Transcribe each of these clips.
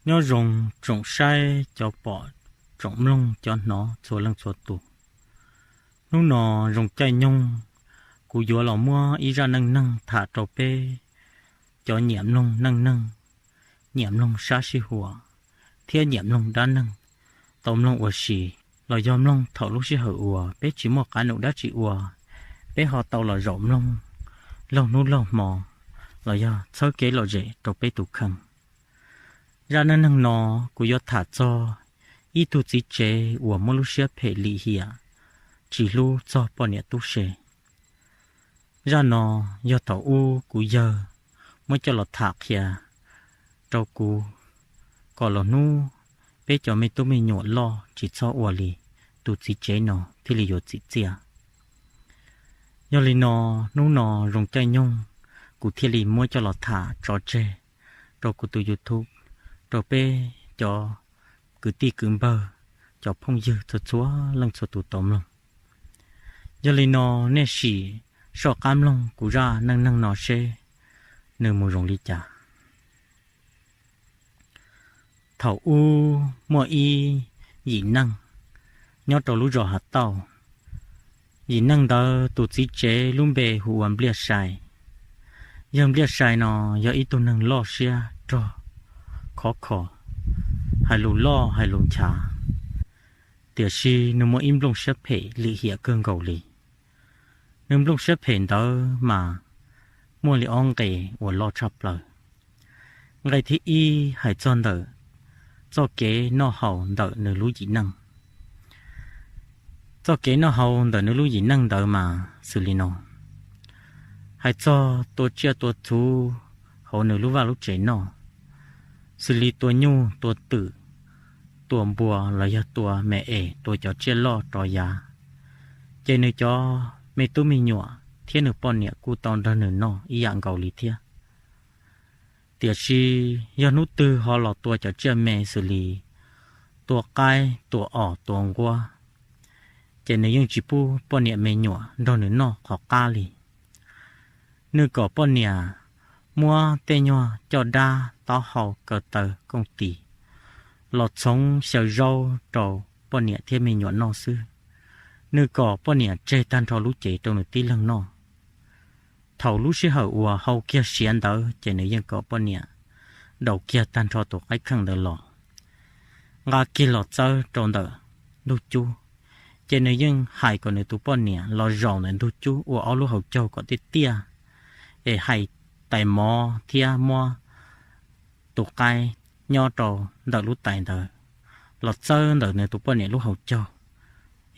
Nyob zoo tsoom saib cov pom, tsoom mloog cov hnov txhua leej txhua tus. Hnub no zoo caij nyoog, kuv yuav los muab ib zaj neej neeg tham rau peb cov nyiam mloog neej neeg, nyiam mloog sab sij huam, thiab nyiam mloog dab neeg tau mloog ua si, los yog mloog thaum lub sij hawm uas peb tsis muaj qab num dab tsi ua, peb ho tau los zaum mloog laug hnub laug hmo, los yog txhawb kev lom zem rau peb tus kheej. Zaj neej neeg no kuv yuav tham txog ib tug txiv tsev uas muaj lub siab phem lim hiam, tsis hlub txog poj niam tub se. Zaj no yog thaum ub kuv yawg muab coj los tham qhia rau kuv, kom los hnub peb cov me tub me nyuam loj tsis txhob ua li tus txiv tsev no thiaj li yuav txim txiaj. Yog li no, hnub no zoo caij nyoog, kuv thiaj li muab coj los tham tso tseg rau kuv tus YouTube, rau peb cov kwv tij kwv npawg, cov phooj ywg txhua txhua leej txhua tus tau mloog. Yog li no, nej sim soj qab mloog kuv zaj neej neeg no seb nws mus zoo li cas. Thaum ub muaj ib yim neej nyob rau lub zos Hav Tauj. Yim neej ntawd tus txiv tsev lub npe hu ua Npliaj Sai. Yawg Npliaj Sai no yog ib tug neeg loj siab rog khov kho, hais lus loj hais lus nchav, tiam sis nws muaj ib nplooj siab phem lim hiam kawg nkaus li. Nws nplooj siab phem ntawd mas muaj li ob nqe uas loj tshaj plaws. Nqe thib ib hais txog ntawm txoj kev noj haus ntawm nws lub yim neej. Txoj kev noj haus ntawm nws lub yim neej ntawd mas xws li no: hais txog tua tsiaj tua txhu hauv nws lub vaj lub tsev noj, xws li tua nyuj tua twm, tua npua los yog tua me es tua cov tsiaj loj rov yav, ces nws cov me tub me nyuam thiab nws poj niam kuj tau nrog nws noj ib yam nkaus li thiab. Tiam sis yog hnub twg ho los tua cov tsiaj me xws li tua qaib tua os tua nquab, ces nws yeej tsis pub poj niam me nyuam nrog nws noj qhov qab li. Nws kom poj niam muab tej nyuag coj dab taub hau kaw taw kooj tis los txhoov xyaw zaub rau poj niam thiab me nyuam noj xwb. Nws kom poj niam tseg tag nrho lub cev rau nws tib leeg noj. Thaum lub sij hawm uas hau kiag siav ntawd ces nws yeej kom poj niam daus kiag tag nrho tus qaib kheej ntawd los, nqa kiag los txawb rau ntawm ntug cub, ces nws yeej hais kom nws tus poj niam los zaum ntawm ntug cub ua ob lub hauv caug kom tiaj tiaj, es hais tais mov thiab muab tus qaib nyob rau ntawm lub tais ntawd los txawb ntawm nws tus poj niam lub hauv caug,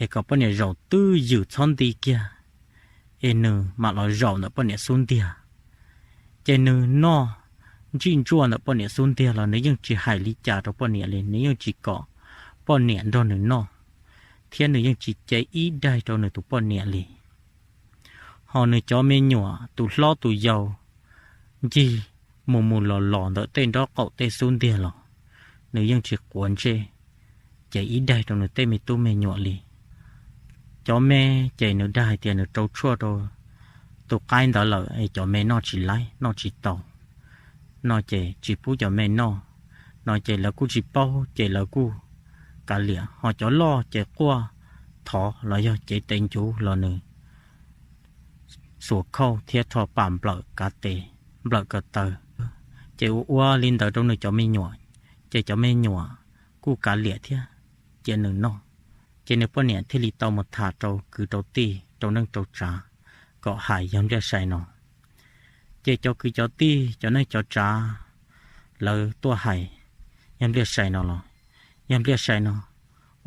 es kom poj niam zaum twj ywm txhob nti kiag, es nws mam los zaum ntawm poj niam xub ntiag. Ces nws noj ntsij ntsuaj ntawm poj niam xub ntiag los nws yeej tsis hais li cas rau poj niam li, nws yeej tsis kom poj niam nrog nws noj, thiab nws yeej tsis cev ib daig rau nws tus poj niam li. Ho nws cov me nyuam tus hlob tus yau ncig mus mus los los ntawm tej nraub qaum tej xub ntiag los nws yeej tsis quav ntsej cev ib daig rau nws tej me tub me nyuam li. Cov me ces nws dag hais tias nws rau tshuaj rau tus qaib ntawd lawm es cov me noj tsis laib noj tsis tau no ces tsis pub cov me noj no ces lawv kuj tsis paub ces lawv kuj kav liam. Ho cov loj ces quaj thov los yog cev tes ncuv los nws xuas khauj thiab rho pam nplawm kav tes, nplawm kaw taw, ces ua ua li ntawd rau nws cov me nyuam, ces cov me nyuam kuj kav liam thiab cia nws noj. Ces nws poj niam thiaj li tau mus tham rau kwv rau tij rau neej rau tsav kom hais yawg Npliaj Sai no. Ces cov kwv cov tij cov neej cov tsav lawv tuaj hais yawg Npliaj Sai no los yawg Npliaj Sai no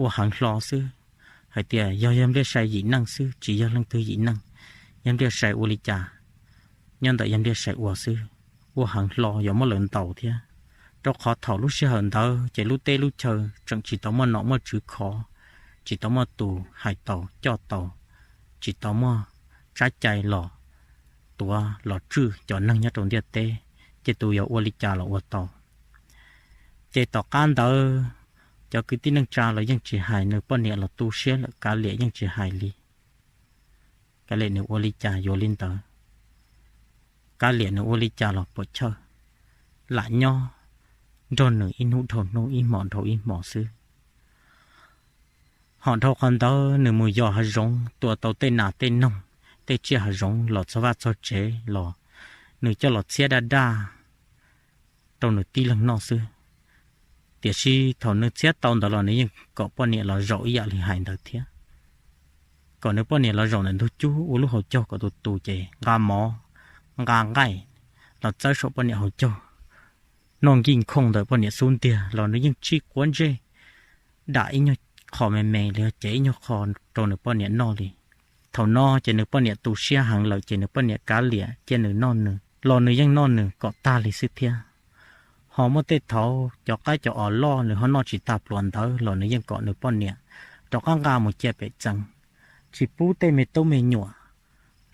ua heev hlo xwb, hais tias yog yawg Npliaj Sai yim neej xwb tsis yog leej twg yim neej, yawg Npliaj Sai ua li cas nyob ntawm yawg Npliaj Sai ua xwb, ua heev hlo yuav muab lawv ntaus thiab. Rau qhov thaum lub sij hawm ntawd ces lub teb lub chaw tseem tsis tau muaj nom muaj tswv khov, tsis tau muaj tus hais taus coj taus, tsis tau muaj tsab cai los tuav los tswj cov neeg nyob rau ntiaj teb, ces tus yuav ua li cas los ua tau. Ces tom qab ntawd cov kwv tij neej tsa los yeej tsis hais, nws poj niam los tu siab lawm kav liam yeej tsis hais li. Kav liam nws ua li cas yuav li ntawd, kav liam nws ua li cas los puas chawj, lam nyob nrog nws ib hnub dhau hnub, ib hmo dhau ib hmo xwb. Ho dhau qhov ntawd nws mus yos hav zoov tua tau tej nas tej noog, tej tsiaj hav zoov los txog vaj txog tsev los nws coj los txhiab daj daj rau nws tib leeg noj xwb. Tiam sis thaum nws txhiab tau ntawd los nws yeej kom poj niam los zaum ib yam li hais ntawd thiab, kom nws poj niam los zaum ntawm ntug cub ua lub hauv caug kom tus tus ces nqa mov, nqa nqaij los txawb saum poj niam hauv caug, noj nkij nkhooj ntawm poj niam xub ntiag los nws yeej tsis quav ntsej dam ib nyuag qho me me los yog cev ib nyuag qho rau nws poj niam noj li. Thaum no ces nws poj niam tu siab heev lawm ces nws poj niam kav liam cia nws noj nws los nws yeej noj nws kom tag li xwb thiab. Ho muaj tej thaum cov qaib cov os loj nws ho noj tsis tag pluas ntawd los nws yeej kom nws poj niam rov qab nqa mus cia pem txee, tsis pub tej me tub me nyuam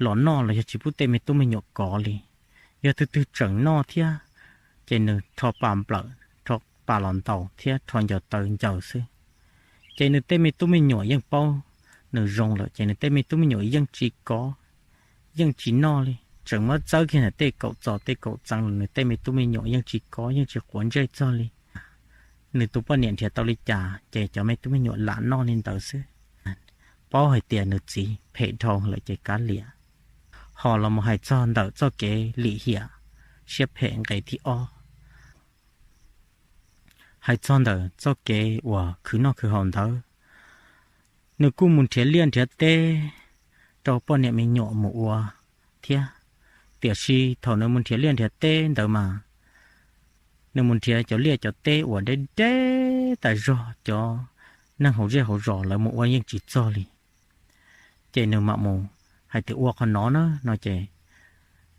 los noj los yog tsis pub tej me tub me nyuam kov li. Yog tus twg tseem noj thiab ces nws rho pa nplawm, rho pa los ntaus thiab rho ncaws taw ncaws xwb. Ces nws tej me tub me nyuam yeej paub nws zoo lawm ces nws tej me tub me nyuam yeej tsis kov, yeej tsis noj li. Tseem muab txawb kiag ntawm tej kaum txos tej kaum txee los nws tej me tub me nyuam yeej tsis kov yeej tsis quav ntsej txog li. Nws tus poj niam nrhiav tau li cas ces cov me tub me nyuam lam noj li ntawd xwb. Paub hais tias nws txiv phem dhau lawm ces kav liam. Ho los mus hais txog ntawm txoj kev lim hiam siab phem nqe thib ob, hais txog ntawm txoj kev uas khwv noj khwv haus ntawd, nws kuj mus nrhiav liaj nrhiav teb rau poj niam me nyuam mus ua thiab. Tiam sis thaum nws mus nrhiav liaj nrhiav teb ntawd mas nws mus nrhiav cov liaj cov teb uas deb deb tas zog, cov neeg hauv zej hauv zos lawv mus ua yeej tsis txog li. Ces nws mam mus hais tias ua qhov no na no ces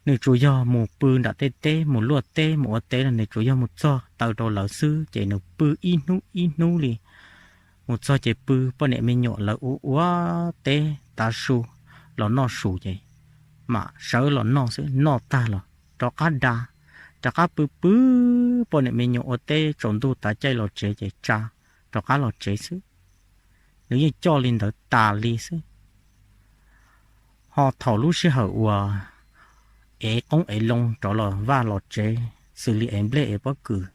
nws tsuas yog mus pw nram tej teb, mus luaj teb mus ua teb no nws tsuas yog mus txog taw rau lawv xwb ces nws pw ib hnub ib hnub li. Mus txog ces pw, poj niam me nyuam lawv ua ua teb tav su los noj su ces mam sawv los noj xwb, noj tag los rov qab da, rov qab pw pw, poj niam me nyuam ua teb tsaus ntuj tav caij los tsev ces tsa rov qab los tsev xwb. Nws yeej coj li ntawd tas li xwb. Ho thaum lub sij hawm uas ev qoob ev loo rov los vaj los tsev xws li ev nplej ev pob kws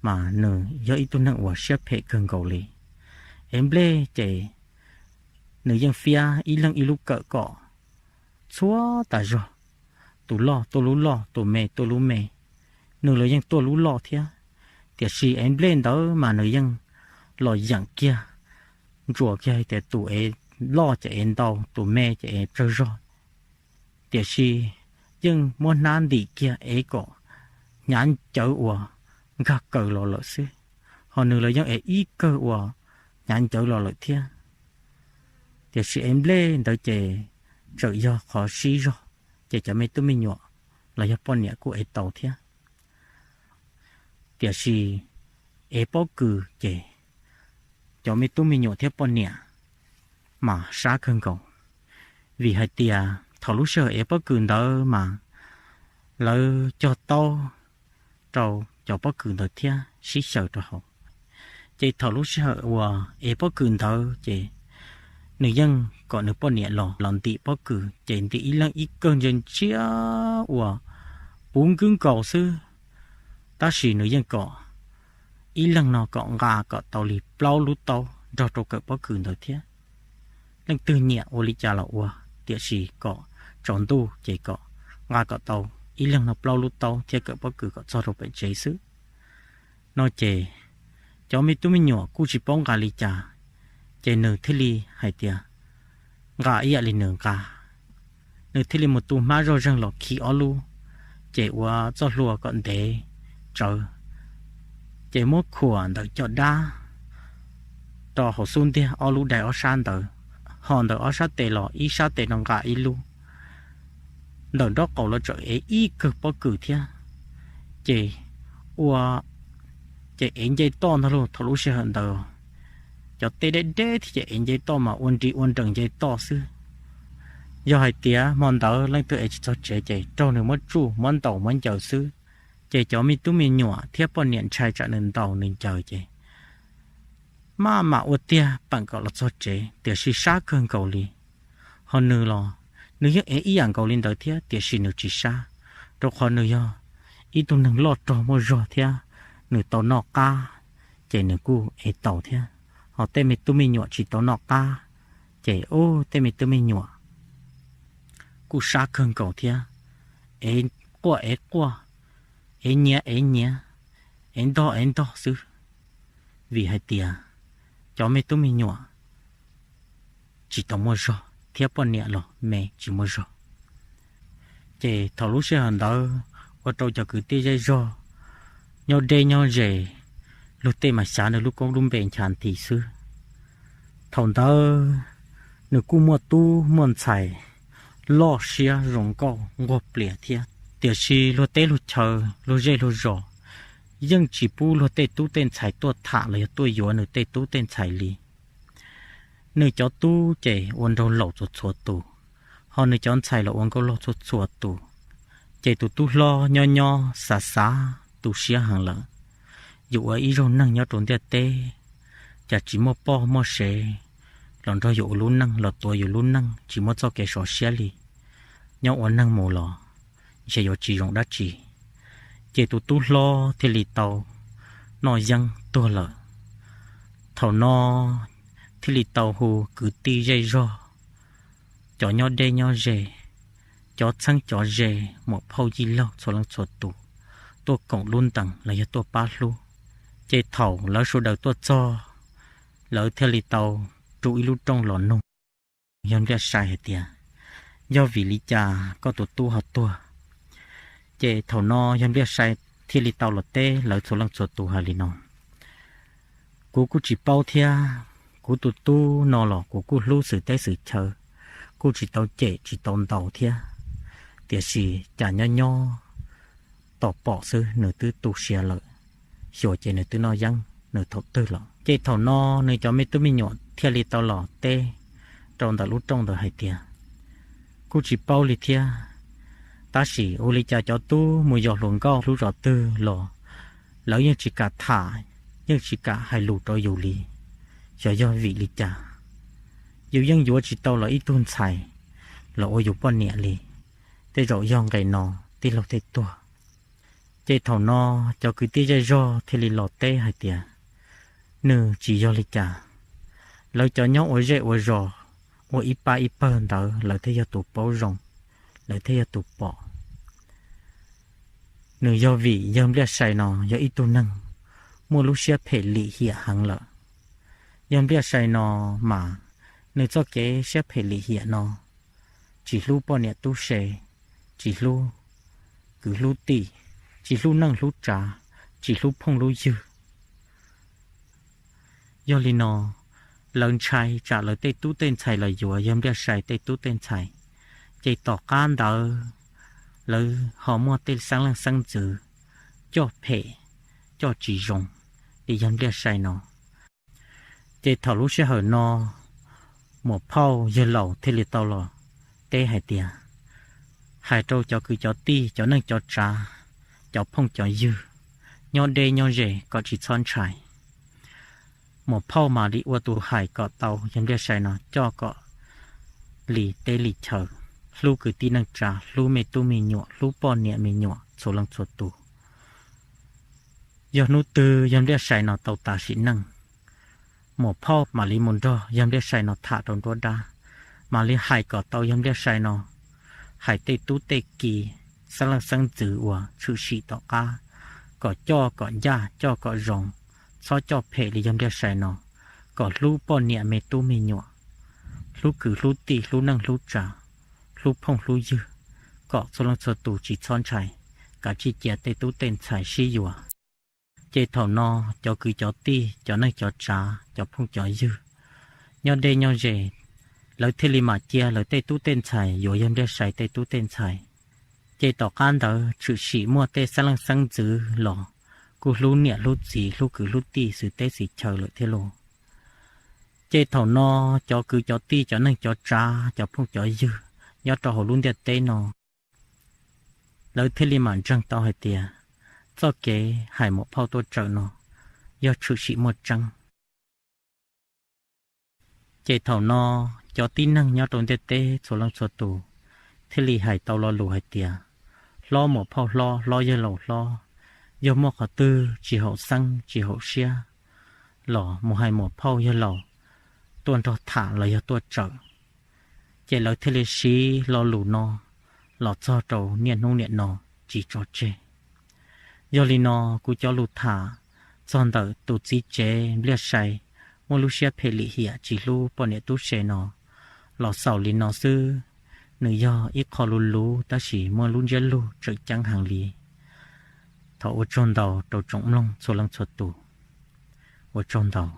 mas nws yog ib tug neeg uas siab phem kawg nkaus li. Ev nplej ces nws yeej fiab ib leeg ib lub kawm kom txhua tas zog, tus loj tuaj lub loj, tus me tuaj lub me, nws los yeej tuaj lub loj thiab. Tiam sis ev nplej ntawd mas nws yeej los yeem kiag, ntsuas kiag hais tias tus ev loj ces ev ntau, tus me ces ev tsawg zog. Tiam sis yeej muab hnab ntim kiag ev kom hnyav ncawv uas nkag kaws los lawm xwb, ho nws los yeej ev ib kawg uas hnyav ncawv los lawm thiab. Tiam sis ev nplej ntawd ces txawm yog qhov sib zog, ces cov me tub me nyuam los yog poj niam kuj ev tau thiab. Tiam sis ev pob kws ces cov me tub me nyuam thiab poj niam mas sab kawg nkaus, vim hais tias thaum lub sij hawm ev pob kws ntawd mas lawv cog taub rau cov pob kws ntawd thiab sib xyaw rau hauv. Ces thaum lub sij hawm uas ev pob kws ntawd ces nws yeej kom nws poj niam los los ntim pob kws, ces ntim ib leeg ib kawg ntsia ntsia uas puv nkwb nkaus xwb. Tab sis nws yeej kom ib leeg no kom nqa kom tau li plaub lub taub nrog rau kawm pob kws ntawd thiab. Leej twg nyiam ua li cas los ua, tiam sis kom tsaus ntuj ces kom nqa kom tau ib leeg no plaub lub taub thiab kawm pob kws kom txog rau pem tsev xwb. No ces cov me tub me nyuam kuj tsis paub nqa li cas, ces nws thiaj li hais tias nqa ib yam li nws nqa. Nws thiaj li mus tu hmab zoj zeeg los khi ob lub, ces ua txoj hlua kom ntev tsawv, ces muab khuam ntawm cov dab rau hauv xub ntiag ob lub dai ob sab ntawd, ho ntawm ob sab tes los ib sab tes no nqa ib lub. Ntawm nraub qaum los tseem ev ib kawg pob kws thiab. Ces ua, ces ev nce toj ntag lauj. Thaum lub sij hawm ntawd cov teb deb deb thiab ces ev nce toj mas ua nri ua nrees nce toj xwb. Yog hais tias hmo ntawd leej twg ev tsis txog tsev ces raug nws muab tsuj muab ntaus muab ncaws xwb. Ces cov me tub me nyuam thiab poj niam ntshai tsam nws ntaus nws ncaws ces maj mam ua tiag peem kom los txog tsev, tiam sis sab kawg nkaus li. Ho nws los nws yeej ev ib yam nkaus li ntawd thiab, tiam sis nws tsis sab, rau qhov nws yog ib tug neeg loj rog muaj zog thiab nws tau noj qab, ces nws kuj ev tau thiab. Ho tej me tub me nyuam tsis tau noj qab, ces ub tej me tub me nyuam kuj sab kawg nkaus thiab, ev quaj ev quaj, ev nyiav ev nyiav, ev ntog ev ntog xwb, vim hais tias cov me tub me nyuam tsis tau muaj zog thiab poj niam los me tsis muaj zog. Ces thaum lub sij hawm ntawd ua rau cov kwv tij zej zog nyob deb nyob ze, luag tej mas xyav nws lub koob lub npe ncha nthi xwb. Thaum ntawd nws kuj muaj tub muaj ntxhais loj siab zoo nkauj nquag plias thiab, tiam sis luag teb luag chaw luag zej luag zos yeej tsis pub luag tej tub tej ntxhais tuaj tham los yog tuaj yuav nws tej tub tej ntxhais li. Nws cov tub ces ua nraug laus txhua txhua tus, ho nws cov ntxhais los ua nkauj laug txhua txhua tus. Ces tus tub hlob nyob nyob xav xav tu siab heev lawm, yus ua ib zaug neeg nyob rau ntiaj teb, cas tsis muaj poj muaj sev los nrog yus ua lub neej los tuav yus lub neej tsis muaj txoj kev sov siab li. Nyob ua neeg mus los ntshe yuav tsis zoo dab tsi. Ces tus tub hlob thiaj li tau noj yeeb tuag lawm. Thaum no thiaj li tau hu kwv tij zej zog, cov nyob deb nyob ze, cov txheeb cov ze, muam phauj yij laug txhua leej txhua tus tuaj koom lub ntees los yog tuaj pab hlub. Ces thaum lawv sawv daws tuaj txog, lawv thiaj li tau rub ib lub rooj los nug yawg Npliaj Sai hais tias, yog vim li cas koj tus tub ho tuag? Ces thaum no yawg Npliaj Sai thiaj li tau los teb lawv txhua leej txhua tus hais li no, kuv kuj tsis paub thiab, kuv tus tub no los kuv kuj hlub xwm teb xwm chaw, kuj tsis tau cem tsis tau ntaus thiab, tiam sis cas nyob nyob tos pom xwb nws twb tu siav lawm, xyuas ces nws twb noj yeeb nws thaum twg lawm. Ces thaum no nws cov me tub me nyuam thiaj li tau los teb rau ntawm lub rooj ntawd hais tias, kuj tsis paub li thiab, tab sis ua li cas cov tub mus yos hluas nkauj lub zos twg los lawv yeej tsis kam tham, yeej tsis kam hais lus rau yus li. Xyov yog vim li cas yus yeej yuav tsis tau los ib tug ntxhais los ua yus poj niam li. Tej zaum yog nqe no tij laug thiaj tuag. Ces thaum no cov kwv tij zej zog thiaj li los teb hais tias, nws tsis yog li cas, lawv cov nyob ua zej ua zos, ua ib pab ib pawg ntawd lawv thiaj yog tus paub zoo, lawv thiaj yog tus pom. Nws yog vim yawg Npliaj Sai no yog ib tug neeg muaj lub siab phem lim hiam heev lawm. Yawg Npliaj Sai no mas nws txoj kev siab phem lim hiam no tsis hlub poj niam tub se, tsis hlub kwv hlub tij, tsis hlub neej hlub tsav, tsis hlub phooj hlub ywg. Yog li no, lawv ntshai tsam lawv tej tub tej ntxhais los yuav yawg Npliaj Sai tej tub tej ntxhais, ces tom qab ntawd lawv ho muaj tej xeeb leej xeeb ntxwv coj phem, coj tsis zoo li yawg Npliaj Sai no. Ces thaum lub sij hawm no, muam phauj yawg laus thiaj li tau los teb hais tias, hais rau cov kwv cov tij, cov neej cov tsav, cov phooj cov ywg, nyob deb nyob ze kom tsis txhob ntshai. Muam phauj mam li ua tus hais kom tau yawg Npliaj Sai no coj kom li teb li chaw, hlub kwv tij neej tsa, hlub me tub me nyuam, hlub poj niam me nyuam txhua leej txhua tus. Yog hnub twg yawg Npliaj Sai no tau tas sim neej, muam phauj mam li mus nrog yawg Npliaj Sai no tham rau nruab dab, mam li hais kom tau yawg Npliaj Sai no, hais tej tub tej ki, xeeb leej xeeb ntxwv uas tshwm sim tom qab, kom coj kom ncaj coj kom zoo, txhob coj phem li yawg Npliaj Sai no, kom hlub poj niam me tub me nyuam, hlub kwv hlub tij, hlub neej hlub tsav, hlub phooj hlub ywg, kom txhua leej txhua tus tsis txhob ntshai, kav tsij cia tej tub tej ntxhais sib yuav. Ces thaum no cov kwv cov tij, cov neej cov tsav, cov phooj cov ywg, nyob deb nyob ze, lawv thiaj li mam cia lawv tej tub tej ntxhais yuav yawg Npliaj Sai tej tub tej ntxhais. Ces tom qab ntawd tshwm sim muaj tej xeeb leej xeeb ntxwv los kuj hlub niam hlub txiv, hlub kwv hlub tij xwm teb xwm chaw lawm thiab lauj. Ces thaum no cov kwv cov tij, cov neej cov tsav, cov phooj cov ywg nyob rau hauv lub ntiaj teb no, lawv thiaj li mam ntseeg tau hais tias txoj kev hais muam phauj tuaj tsawm no yog tshwm sim muaj tseeb. Ces thaum no cov tib neeg nyob rau ntiaj teb txhua leej txhua tus thiaj li hais tau lo lus hais tias, hlob muam phauj hlob, hlob yawg laus hlob, Yog muaj qhov twg tsis haum xeeb tsis haum siab los mus hais muam phauj yawg laus tuaj nrog tham los yog tuaj tsawm, ces lawv thiaj li siv lo lus no los txog rau niaj hnub niam no tsis tso tseg. Yog li no, kuv cov lus tham txog ntawm tus txiv tsev Npliaj Sai muaj lub siab phem lim hiam tsis hlub poj niam tub se no los xaus li no xwb. Nws yog ib qho luv luv tab sis muaj lub ntsiab lus tseem ceeb heev li. Thov ua tsaug ntau rau tsoom mloog txhua leej txhua tus. Ua tsaug ntau.